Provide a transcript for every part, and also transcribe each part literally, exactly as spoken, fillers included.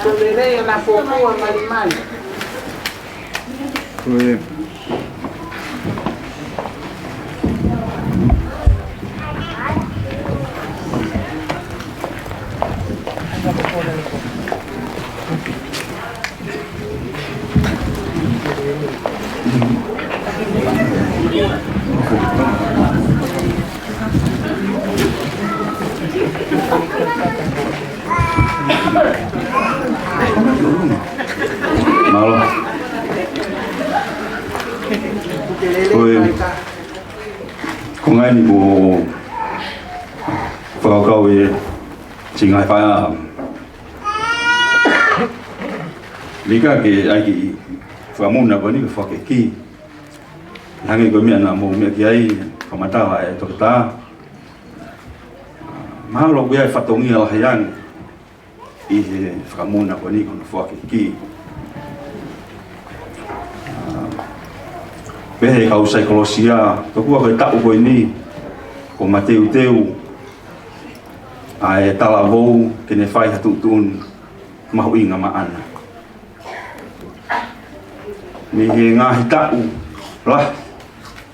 Ko e lelei ʻa e fōfua malimali. Ko e Mālō. Ko e, ko e ngaahi ni ko e fakakaukau e tinga e fai a Mika ke ʻai ke fakamuna ko eni ke fakakī. Hangē ko e meʻa naʻa mou meʻa ki ai, fakamatala e toketā. Mahalo ko e fatongia lahi ange ʻi he fakamuna ko eni ko hono fakakī. Pehē ʻe he kau saikolosia, tokua ko e taʻu ko eni, ko e mateuteu ʻa e talavou ke ne fai ha tuʻutuʻuni mahuʻinga maʻana. Mei he ngaahi taʻu lahi,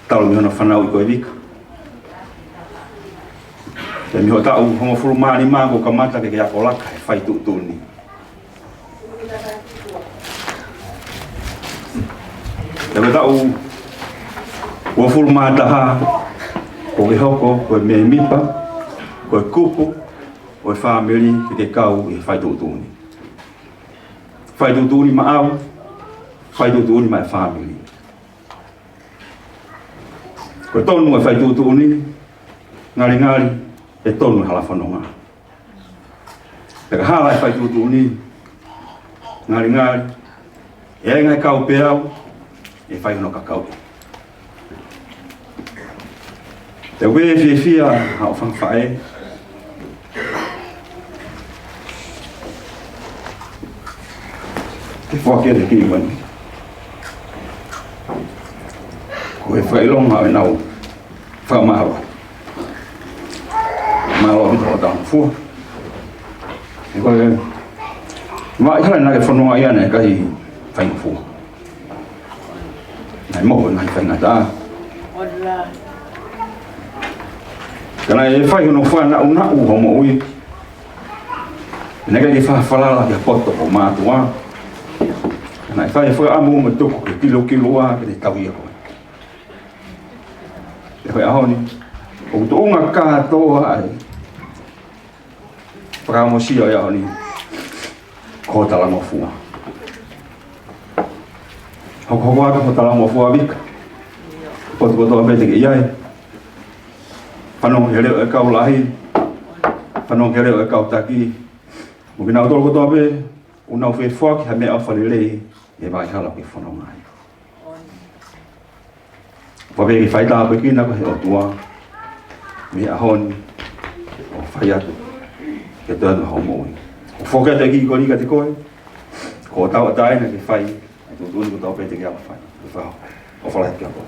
talu mei hono fanauʻi ko e Vika. Pea mei he taʻu hongofulu mā nima kuo kamata ke ke ako laka he fai tuʻutuʻuni. Pea mei he taʻu uofulu mā taha, kuo ke hoko ko e mēmipa, ko e kupu ʻo e fāmili ke ke kau ʻi he fai tuʻutuʻuni. Fai tuʻutuʻuni maʻau, fai tuʻutuʻuni maʻa e fāmili. Ko e tonu e fai tuʻutuʻuni, ngalingali ʻe tonu e hala fononga. Pea ka hala e fai tuʻutuʻuni, ngalingali ʻe ʻi ai e ngaahi kaupeau ʻe fai hono kakau. Te u fiefia ʻa e fanga faʻē ke foaki atu e kiʻi uani. Ko e fakaʻilonga ʻo ʻenau fakamālō. Mālō ʻaupito hoʻo talangofua. He ko e maʻi hala naʻa ke fononga ai ʻa e ngaahi faingofua. Naʻe mohu e ngaahi faingataʻa. Ka naʻe fai hono fānaʻunaʻu hoʻo moʻui. Naʻe ʻikai ke fakafalala ki ha poto ʻo mātuʻa. Naʻe fai e fakaʻamu mo e tuku ke kilokiloa ke ne tauhi koe. Pea ko e ʻaho ni, ʻoku tuʻunga kātoa ai. Fakaʻamu sio e ʻaho ni, ko ho talangofua. Hokohoko atu ho talangofua, Vika. Potu kotoa pē te ke ʻi ai. Fanongo ki he leʻo e kau lahi. Fanongo ki he leʻo e kau taki. Mo kinautolu kotoa pē ʻoku nau fefoaki ha meʻaʻofa lelei ʻi he vaʻa hala ʻoku ke fononga ai. Pea ke faitāpuekina koe ʻe he ʻOtua mei he ʻaho ni ʻo fai atu ke toe ʻi ai hoʻo moʻui. ʻOku foki atu e kiʻi koli kiate koe, ko e tauʻatāina ke fai ʻa e tuʻutuʻuni kotoa pē te ke ala fai. Ke fai ʻo fai ki a koe.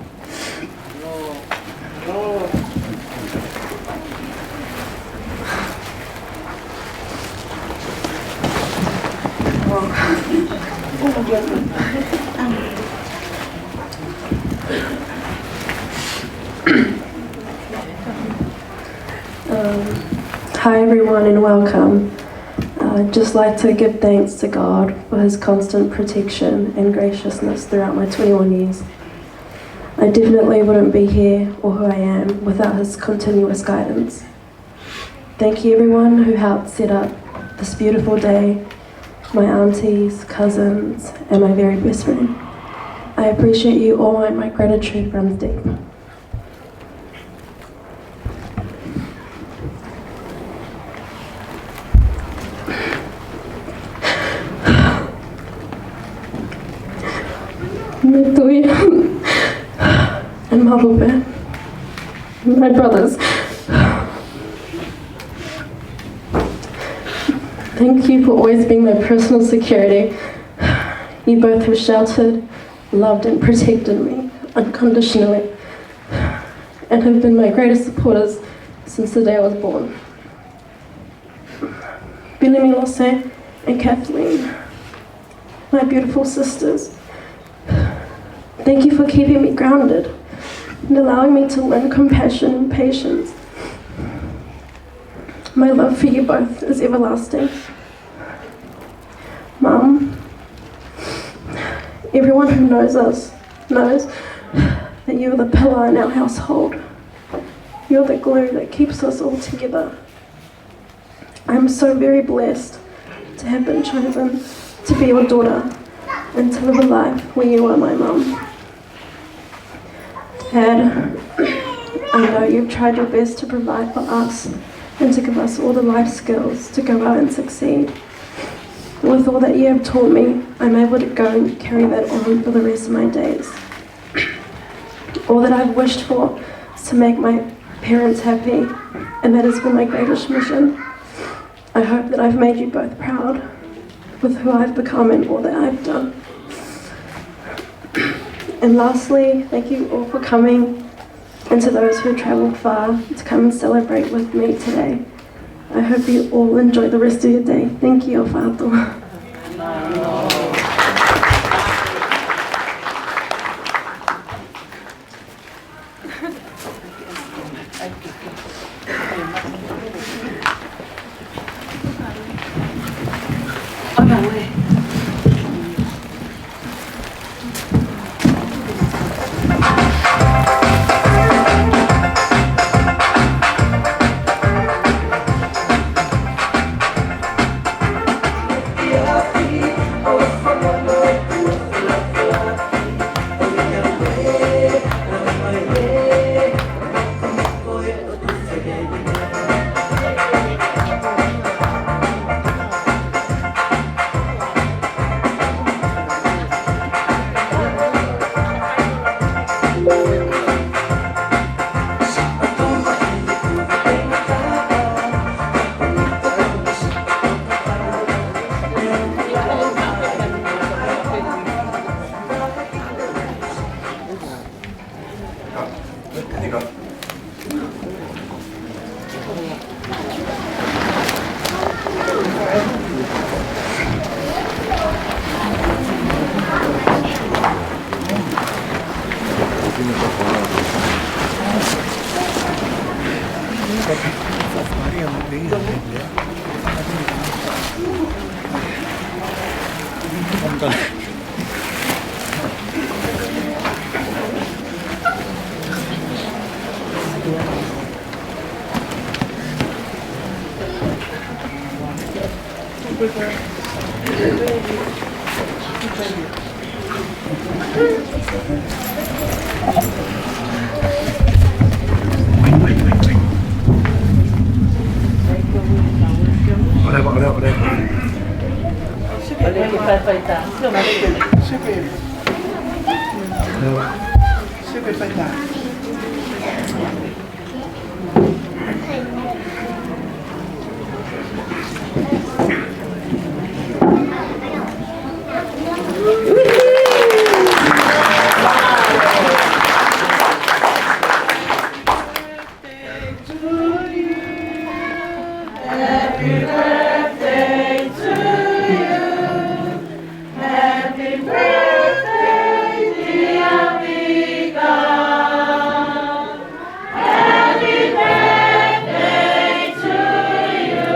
Um, hi everyone and welcome. I'd just like to give thanks to God for his constant protection and graciousness throughout my twenty-one years. I definitely wouldn't be here or who I am without his continuous guidance. Thank you everyone who helped set up this beautiful day, my aunties, cousins, and my very best friend. I appreciate you all and my gratitude runs deep. Mei Tuia and Mapupe, my brothers. Thank you for always being my personal security. You both have sheltered, loved and protected me unconditionally and have been my greatest supporters since the day I was born. Billy, Milose and Kathleen, my beautiful sisters, thank you for keeping me grounded and allowing me to learn compassion and patience. My love for you both is everlasting. Mum, everyone who knows us knows that you are the pillar in our household. You're the glue that keeps us all together. I'm so very blessed to have been chosen to be your daughter and to live a life where you are my mum. Dad, I know you've tried your best to provide for us and to give us all the life skills to go out and succeed. With all that you have taught me, I'm able to go and carry that on for the rest of my days. All that I've wished for is to make my parents happy, and that has been my greatest mission. I hope that I've made you both proud with who I've become and all that I've done. And lastly, thank you all for coming, and to those who traveled far to come and celebrate with me today. I hope you all enjoy the rest of your day. Thank you, ʻofa atu. ʻOleva, ʻoleva, ʻoleva. ʻOleva, faifai tā. ʻOleva. Sepe faitā. Happy birthday, dear Mika. Happy birthday to you.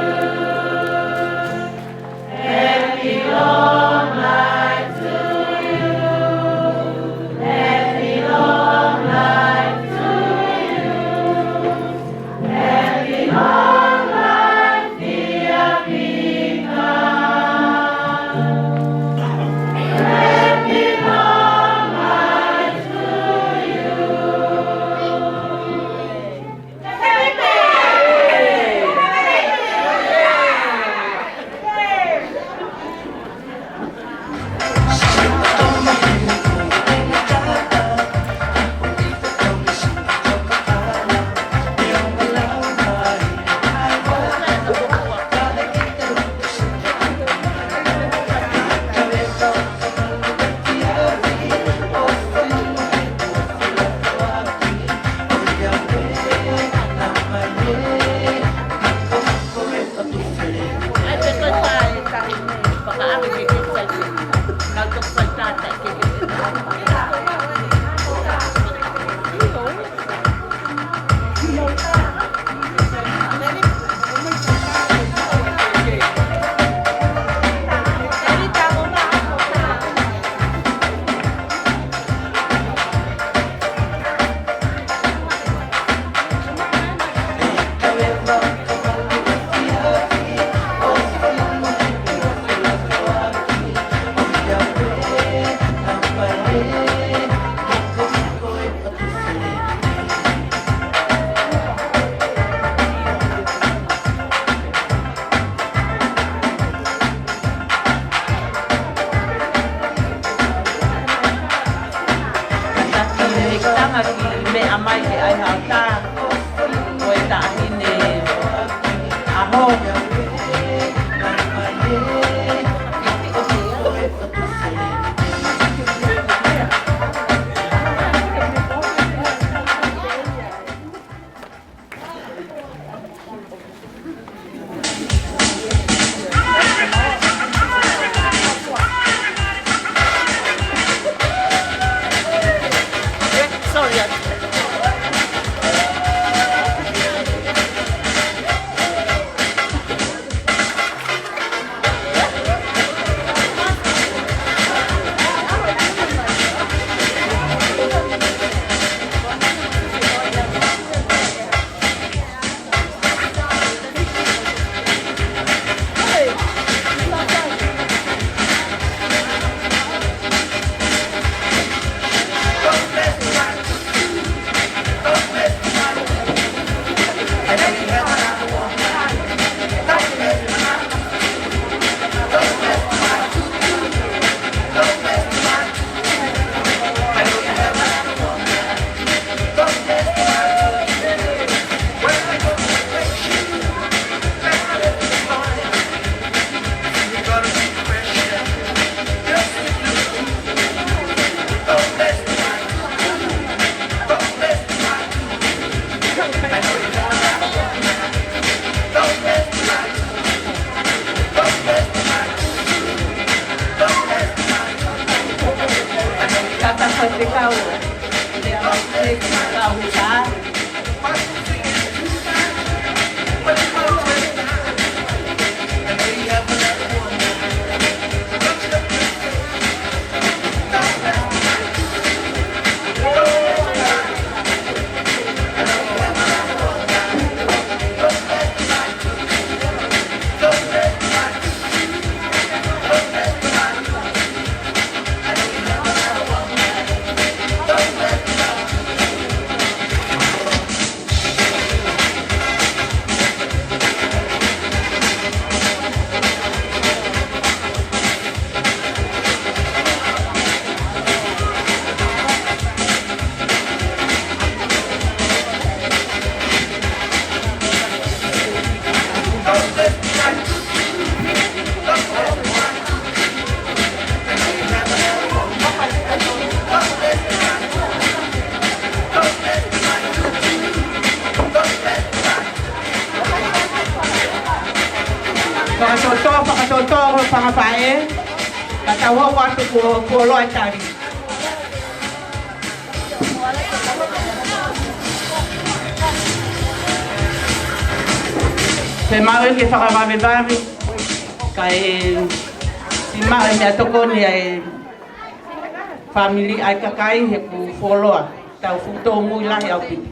Happy long life to you. Happy long life to you. Happy long life, dear Mika. Happy long life to you. Taki mei tanga ki meʻa mai ke ʻai haʻata. Ko e taʻahine ʻaho. Sorry. Fanga faʻē, ka tau hoko atu kuo, kuo loa e tali. Pea mau ʻeke fakavavevave, kae siʻi maʻu e meʻatokoni ʻa e fāmili ʻa e kakai he kuo fuoloa, tau fuʻu tōmui lahi ʻaupito.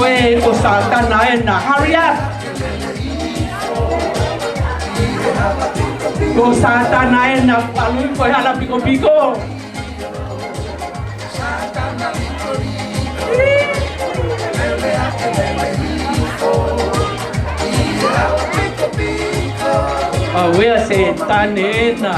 Ko e, ko Sātana ena, hurry up! Ko Sātana ena, palui ko e hala pikopiko. ʻAuē ʻa Sētane ena.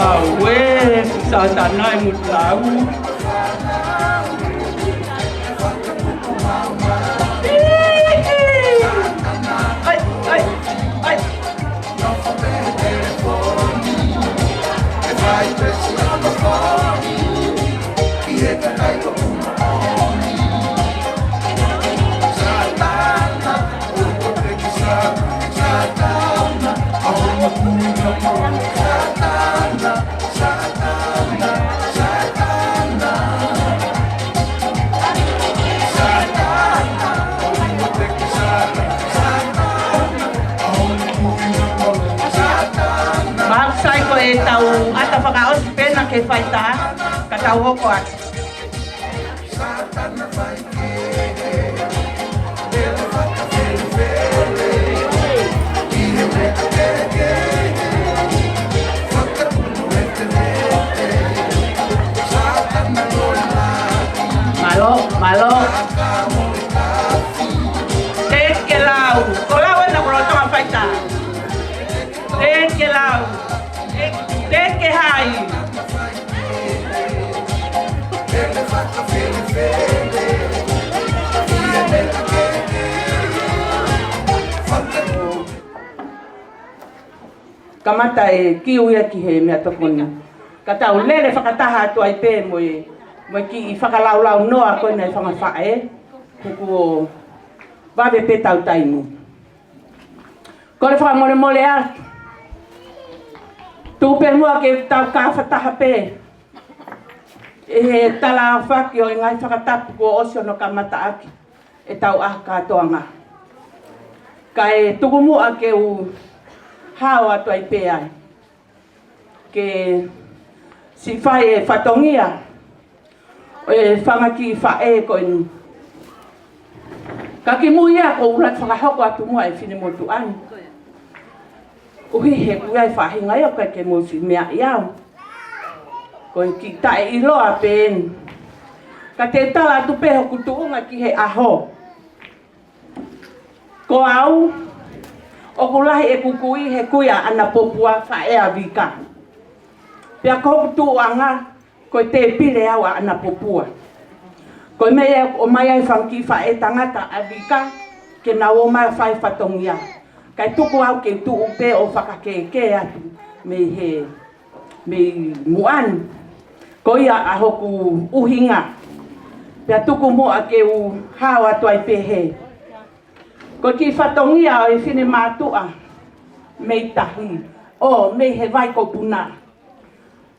ʻAuē, Sātana e mutu lau. ʻAi, ʻai, ʻai. Mahalo sai ko e tau ʻata fakaʻosi pē ena ke fai tā, ka tau hoko atu. Mālō, mālō. Teke lau. Ko lau ena ko lolotonga fai tā. Teke lau. Teke hai. Kamata e kiu ia ki he meʻatokoni. Ka tau lele fakataha atu ai pē mo e, mo e kiʻi fakalaulaunoa ko ena e fanga faʻē, he kuo vave pē ʻetau taimi. Kole fakamolemole atu. Tuku pē muʻa ke tau kau fakataha pē ʻi he tala aofaki ʻo e ngaahi fakatapu kuo ʻosi hono kamataʻaki ʻetau ʻaho kātoanga. Kae tuku muʻa ke u hao atu ai pē ai ke siʻi fai e fatongia ʻo e fanga kiʻi faʻē ko eni. Ka kimuʻa ia ʻoku ou lava fakahoko atu muʻa e finemotuʻa ni. ʻUhi he ʻoku ʻi ai e faʻahinga ia ʻoku ʻikai ke mou siʻi meaʻi au. Ko e kiʻi taʻeʻiloa pē eni. Ka te u tala atu pē hoku tuʻunga ki he ʻaho. Ko au, ʻoku lahi ʻeku kui he kui ʻa ʻAna Popua, faʻē ʻa Vika. Pea ko hoku tuʻuʻanga, ko e tēpile au ʻa ʻAna Popua. Ko e meʻa ia ʻoku ʻomai ai e fanga kiʻi faʻē tangata ʻa Vika ke nau ō mai ʻo fai fatongia. Kae tuku au ke tuʻu pē ʻo fakakēkē atu mei he, mei muʻa ni. Ko ia ʻa hoku ʻuhinga. Pea tuku muʻa ke u hao atu ai pehē. Ko e kiʻi fatongia ʻo e finemātuʻa mei tahi, ʻo mei he Vai ko Puna.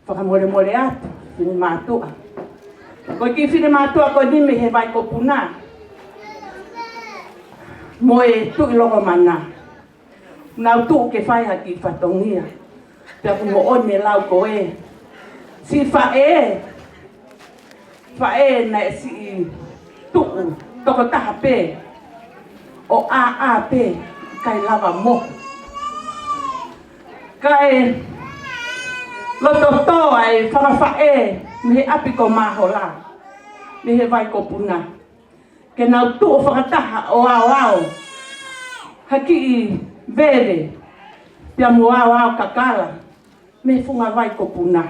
Fakamolemole atu, finemātuʻa. Ko e kiʻi finemātuʻa ko eni mei he Vai ko Puna mo e Tuʻi Lokomana. Nau tuʻu ke fai ha kiʻi fatongia. Pea ʻoku moʻoni e lau ko ē. Siʻi faʻē, faʻē naʻe siʻi tuʻu tokotaha pē, ʻo ʻāʻā pē, ʻikai lava mohu. Kae loto tō ʻa e fanga faʻē mei he ʻapi ko Māhola, mei he Vai ko Puna, ke nau tuʻu fakataha ʻo aoao ha kiʻi veve, pea mo aoao kakala mei he funga Vai ko Puna.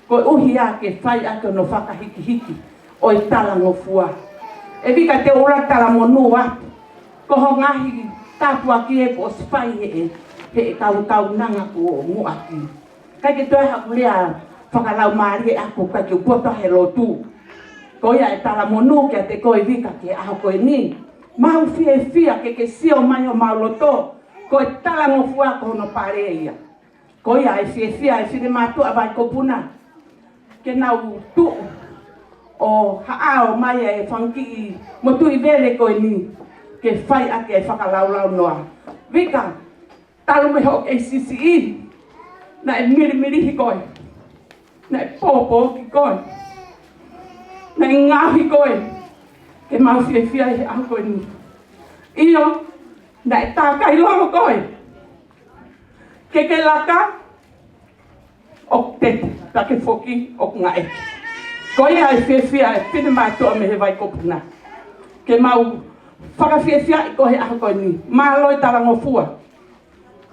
Koeʻuhi ia ke fai ʻaki hono fakahikihiki ʻo e talangofua. ʻE Vika, te u ʻuluaki talamonū atu. Ko ho ngaahi tāpuaki ē kuo ʻosi fai ʻe he, he kau kaunanga kuo muʻaki. ʻIkai ke toe haʻaku lea fakalaumālie ʻaʻaku, ʻikai ke u poto he lotu. Ko ia e talamonū kiate koe Vika ki he ʻaho ko eni. Mau fiefia ke ke sio mai homau loto. Ko e talangofua ko hono pale ia. Ko ia e fiefia e finemātuʻa Vai ko Puna ke nau tuʻu ʻo haʻao mai e fanga kiʻi motuʻi veve ko eni ke fai ʻaki e fakalaulaunoa. Vika, talu mei hoʻo kei siʻisiʻi, naʻe milimilihi koe, naʻe pōpōʻi koe, naʻe ngaohi koe ke mau fiefia he ʻaho ko eni. ʻIo, naʻe tākai lolo koe. Ke ke laka, ʻoku tete, pea ke foki, ʻoku ngāue. Ko ia e fiefia e finemātuʻa mei he Vai ko Puna. Ke mau fakafiefiaʻi koe he ʻaho ko eni. Mālō e talangofua.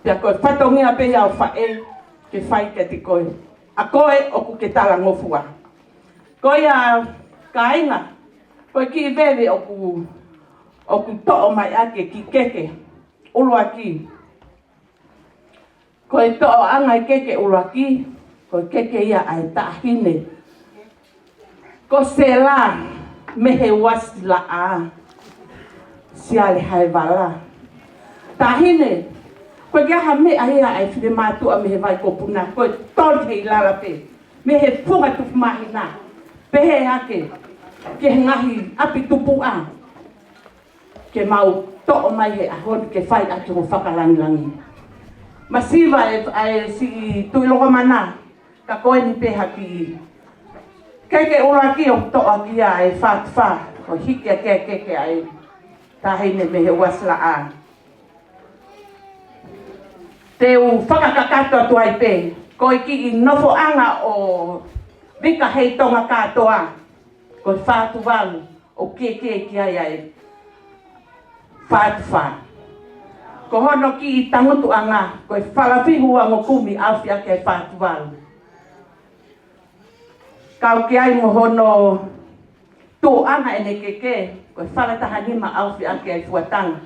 Pea ko e fatongia pē ia ʻo e faʻē ke fai kiate koe. ʻA koe ʻoku ke talangofua. Ko ia kāinga, ko e kiʻi veve ʻoku, ʻoku toʻo mai ʻaki e kiʻi keke ʻuluaki. Ko e toʻoʻanga e keke ʻuluaki, ko e keke ia ʻa e taʻahine ko Sela mei he Uasilaʻā, Siale Haevala. Taʻahine, ko e kiʻi ʻaha meʻa ia ʻa e finemātuʻa mei he Vai ko Puna, ko e toli he ʻilala pē mei he funga tupu māhina, pehē hake ki he ngaahi ʻapi tupuʻa. Ke mau toʻo mai he ʻaho ni ke fai ʻaki hoʻo fakalangilangi. Masiva e, ʻa e siʻi Tuʻi Lokomana, ka ko eni pē ha kiʻi keke ʻuluaki ʻoku toʻo ʻaki ia e fātufā, ʻo hiki ʻaki e keke ʻa e taʻahine mei he Uasilaʻā. Te u fakakakato atu ai pē, ko e kiʻi nofoʻanga ʻo Vika Heitonga kātoa, ko e Fatuvalu, ʻoku keke ki ai ʻa e fātufā. Ko hono kiʻi tangutuʻanga, ko e Falafihu Uangokumi ʻaofi ʻaki e Fatuvalu. Kau ki ai mo hono tuʻuʻanga ʻene keke, ko e Falatahanima ʻaofi ʻaki e Fuataga.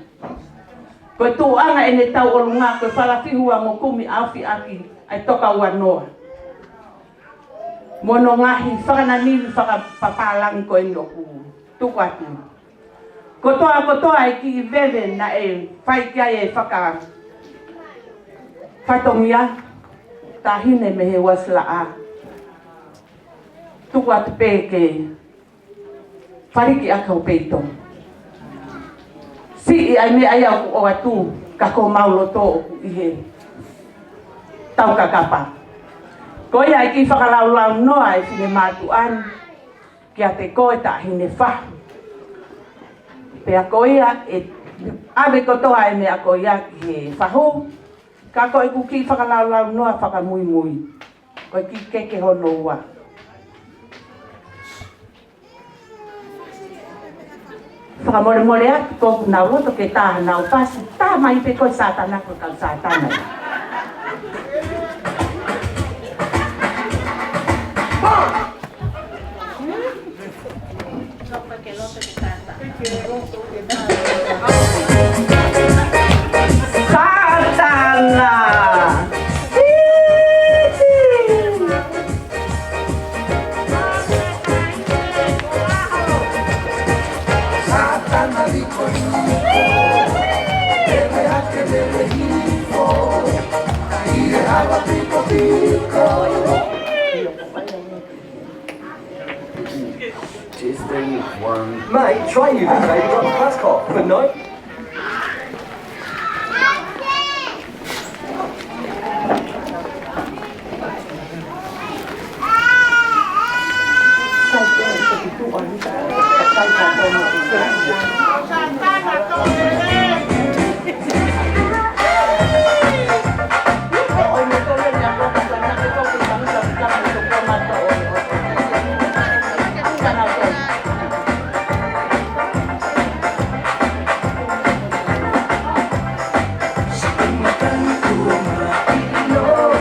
Ko e tuʻuʻanga ʻene tauʻolunga, ko e Falafihu Uangokumi ʻaofi ʻaki e Tokauanoa. Mo hono ngaahi fakananimi fakapapālangi ko eni ʻoku tuku atu. Kotoa, kotoa e kiʻi veve naʻe fai ki ai e fakafatongia, taʻahine mei he Uasilaʻā. Tuku atu pē ke faliki ʻaki ho peito. Siʻi ʻa e meʻa ia ʻoku ʻoatu, ka ko homau loto ʻoku ʻi he taukakapa. Ko ia e kiʻi fakalaulaunoa e finemātuʻa ni kiate koe taʻahine Fahu. Pea ko ia ʻe ʻave kotoa e meʻa ko ia ki he Fahu, ka ko ʻeku kiʻi fakalaulaunoa fakamuimui, ko e kiʻi keke hono ua. Fakamolemole atu, ko ʻeku nau loto ke tā hanau pasi, tā mai pē ko e Sātana, ko e kau Sātana. Sātana. Testing one. Mate, try you, baby. Drop the glass cough. But no.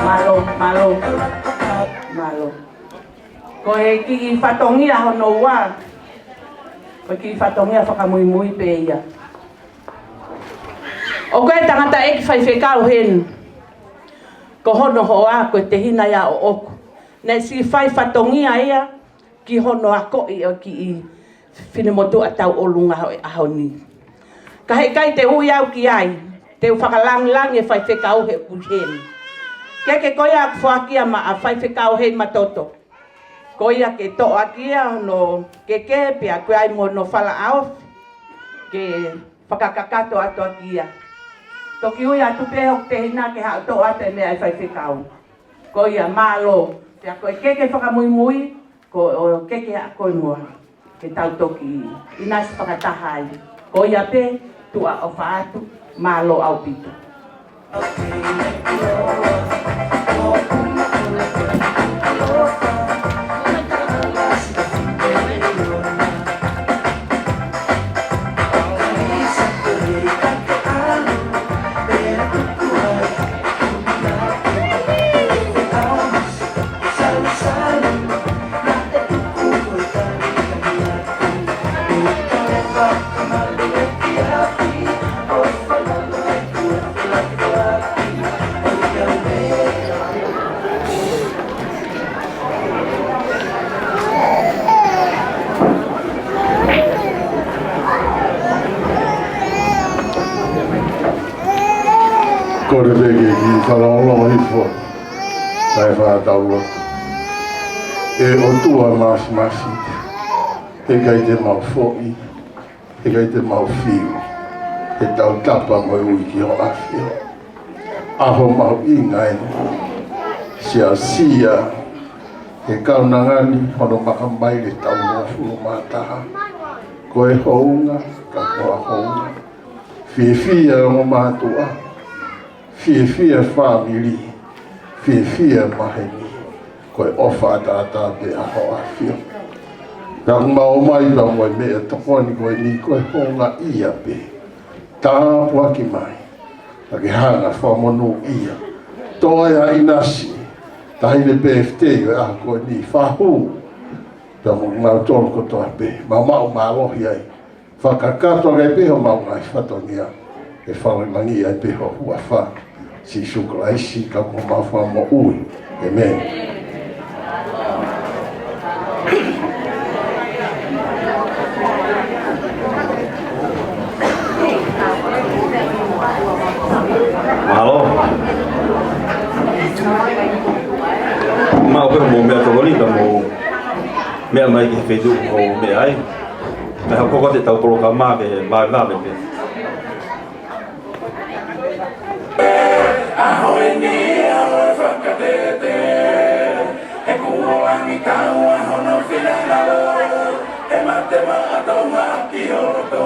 Mālō, mālō. Mālō. Ko e kiʻi fatongia hono ua. Ko e kiʻi fatongia fakamuimui pē ia. ʻOku ʻi ai e tangataʻeiki faifekau heni. Ko hono hoa, ko e tehina ia ʻoʻoku. Naʻe siʻi fai fatongia ia ki hono akoʻi ʻo e kiʻi finemotuʻa tauʻolunga ʻo e ʻaho ni. Ka heʻikai te u ui au ki ai, te u fakalangilangi e faifekau he ʻoku heni. Keke ko ia ʻoku foaki ia maʻa Faifekau Heimatoto. Ko ia ke toʻo ʻaki ia hono keke pea ko ia mo hono falaʻaofi ke fakakakato atu ʻaki ia. Toki ui atu pē hoku tehina ke haʻu toʻo atu e meʻa ʻa e faifekau. Ko ia mālō, pea ko e keke fakamuimui, ko e keke ʻa koe mo au. Ke tau toki ʻinasi fakataha ai. Ko ia pē, tuʻa ʻofa atu, mālō ʻaupito. Kole pē ke kiʻi fakalongolongo hifo, kae fakatau atu. ʻE ʻOtua Māfimafi, heʻikai te mau foʻi, heʻikai te mau fiu he tautapa mo e ui ki hoʻo ʻAfio. ʻAho mahuʻinga eni, siʻisiʻi he kaunanga ni hono makamai ʻetau uofulu mā taha. Ko e hounga, ka ko e hounga. Fiefia ongo mātuʻa, fiefia fāmili, fiefia maheni, ko e ʻofa ʻataʻatā pē ʻa hoʻo ʻAfio. Ka ʻoku mau ō mai pea mo e meʻatokoni ko eni ko e houngaʻia pē. Tāpuaki mai, ka ke hanga fakamonūʻia. Toʻo ʻa e ʻinasi, taʻahine pē fitei ʻo e ʻaho ko eni fahu. Pea mo kimautolu kotoa pē, mau maʻu mālohi ai. Fakakakato ʻaki pē homau ngaahi fatongia, ʻe fakalangilangiʻi ai pē ho huafa, Sīsū Kalaisi, ka ko homau Fakamoʻui. ʻĒmeni. Mālō. Maʻu pē mo meʻatokoni ka mo meʻa mai ki he feituʻu ʻoku meʻa ai. Meʻa ko ē te tau polokalama ke vave vave pē. ʻAho eni ʻaho e fakatete, he kuo angi taua hono finangalo, he mate maʻa Tonga ki loto.